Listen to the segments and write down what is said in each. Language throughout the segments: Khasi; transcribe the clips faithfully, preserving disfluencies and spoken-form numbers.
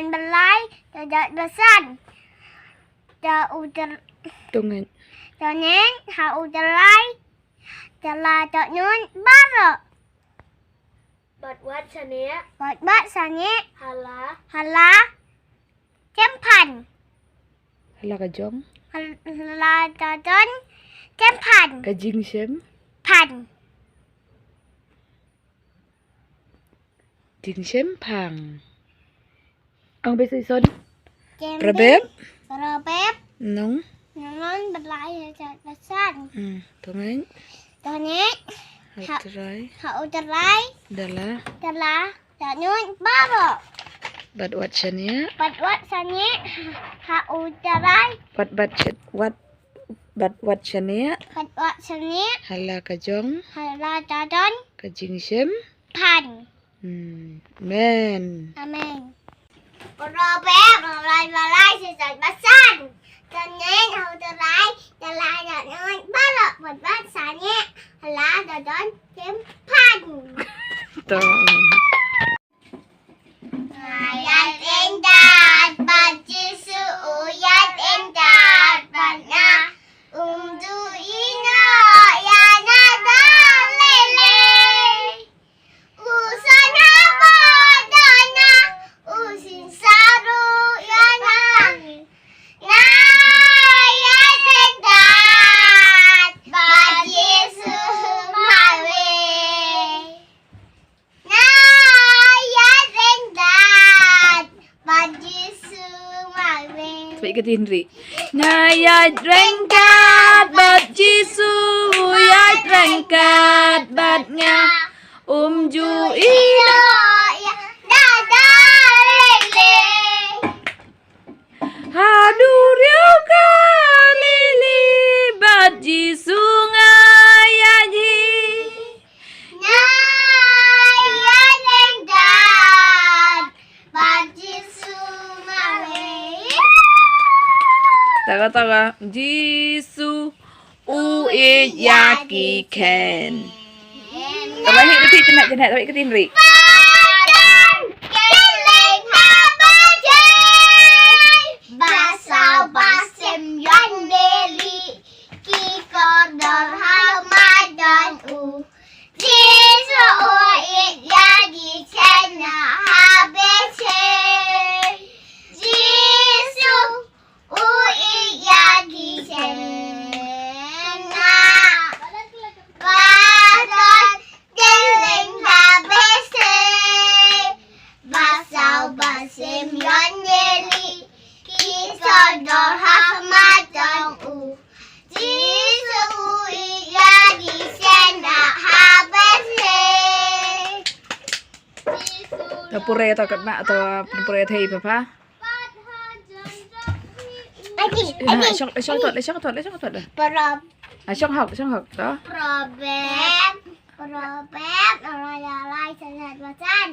Balai, da jot basan. Da u ter-, Tongeng. Tongeng, ha u Trai. Da la da nun baroh. Bad wat sane. Bad wat sane. Hala. Hala. Kem phan. Hala ka jong. Hal-, hala da don. Kem phan. Ka jingshem. Phan. Jingshem phang. Ong bisi son. Kem Proverb. Proverb. Nong. Nong balai da jot basan. Hmm, Tongeng. Tongeng. Ha u Trai. Ha u Trai. Da la. Da la da nun baroh. Bad wat sane. Bad wat sane. Ha u Trai. Bad bad shet-, wat, bad wat sane. Bad wat sane. Hala ka jong. Hala da don. Ka jingshem. Phan. Hmm. Amen. Amen. Proverb, Proverb, Proverb, shisat basan. Tongeng, ha u Trai, da la da nun baroh, bad wat sane. Hala da don, kem phan. To. Nga ïaid ryngkat bad Jisu, u ïaid ryngkat bad nga. Um ju ïehnoh ïa nga da lei lei. U san ha bor jong nga, u sngewsarong ïa nga. Nga ïaid ryngkat bad Jisu marwei. Nga ïaid ryngkat bad Jisu marwei. Tbit ka tin ri. Nga ïaid ryngkat bad Jisu, u ïaid ryngkat bad nga. Um ju ïehnoh ïa nga da lei lei. Ha duriaw Galili bad Jisu nga ïaid hi. Nga ïaid ryngkat bad Jisu marwei. Tara, tara. Jisu u ïeit ïa ki khein. Tara, hi, repeat, jngai, jngai, tara, ka tin ri. Padan kylleng ha bajai, ba saw ba sem ïoh neli, ki kordor ha madan u. Jisu u ïeit ïa ki khein na ha bajai. Jisu u ïeit ïa ki khein na. Padan kylleng ha bajai, ba saw ba sem ïoh neli, ki kordor ha madan u. Jisu u ïeit ïa ki khein na ha bajai. Ta pure ta katna ta pure thei papa. Ati, ati. Shong, shong tot, shong tot, shong tot. Prob- Ah, shong hok, shong hok to. Proverb, Proverb, Proverb, lai lai san san basan.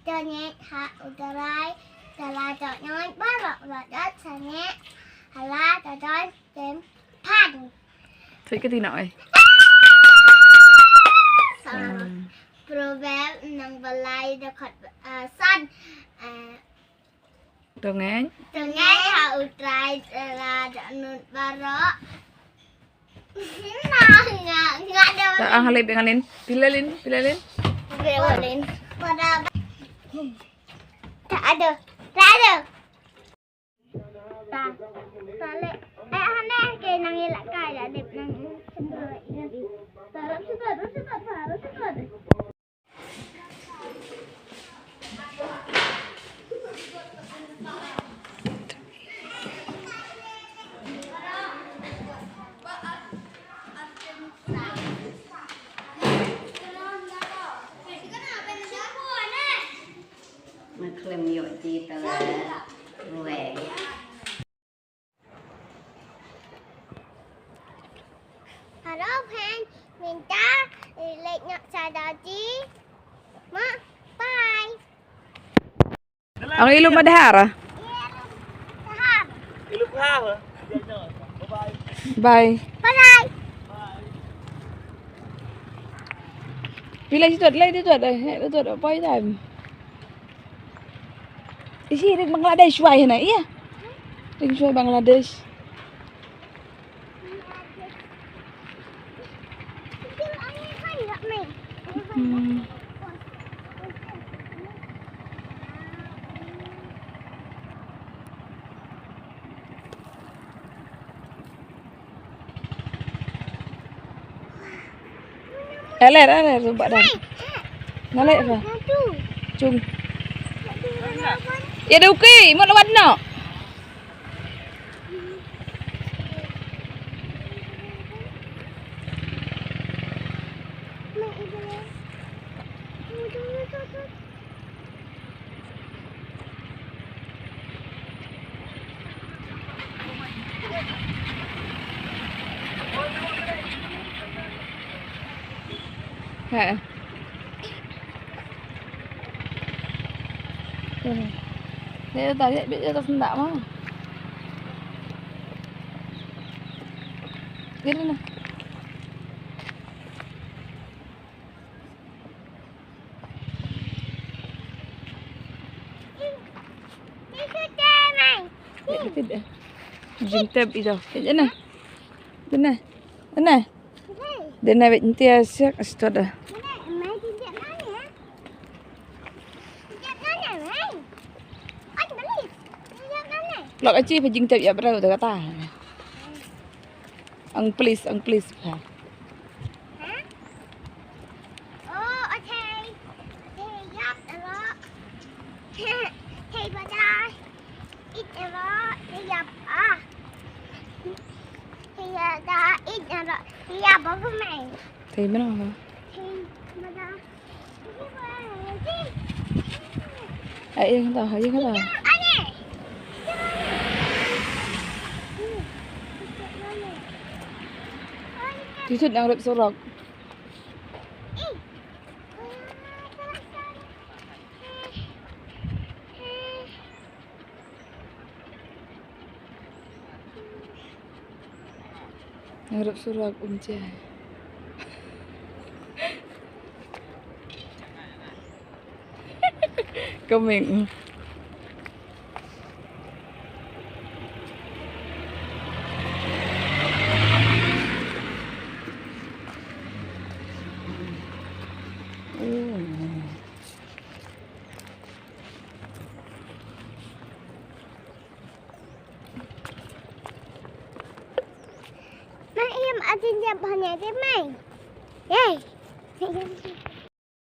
Tongeng ha u Trai, da la da nun baroh, bad wat sane. Hala da don, kem phan. Tbit ka tin ri. Sa. Hmm. Proverb nong balai da khot, ah, san. Ah, Tongeng. Tongeng ha u Trai, da la da nun baroh. Nga, nga, nga da. Ta ang halip dengan lin. Pila lin, pila lin. Pila lin. Pada. Tak ada. Tak ada. Ta. Ta le. Eh, hane ke nang ilak ka ya dep nang. Tarap sudah, sudah, tarap sudah. Nga khlem ïoh ti ta ruweng. Hello friend, mynta leit noh sha dati. Ma, bye. Ang ilu madhar. Dahar. Bye. Bye bye. Pila situ, lai situ, lai situ, bye time. Isi ring Bangladesh wai hena iya. Ring shuai Bangladesh. Hmm. Aler, aler, sumpah dah. Nalek apa? Cung. Ya, duki, mau lewat no. He. Ni dah tarik bit atas ndak mah. Gini nah. Jingtep ida. Dene. Dene. Dene. Dene wek ntia siak astoda. Lok aci pa jingtep ya brau da kata. Ang please, ang please pa. Oh, okay. Hey, yap, a lot. Hey, bye-bye. Eat a lot. Hey, yap, ah. Hey, yap, da, eat a lot. Hey, yap, over me. Thei mano ha? Hey, bye-bye. Ai, ïa kata, ïa kata. Ti thut nang rep surok. Ngarap surak umjai. Coming. Oh. Mai, em, atin jap hanya de mai. Yay.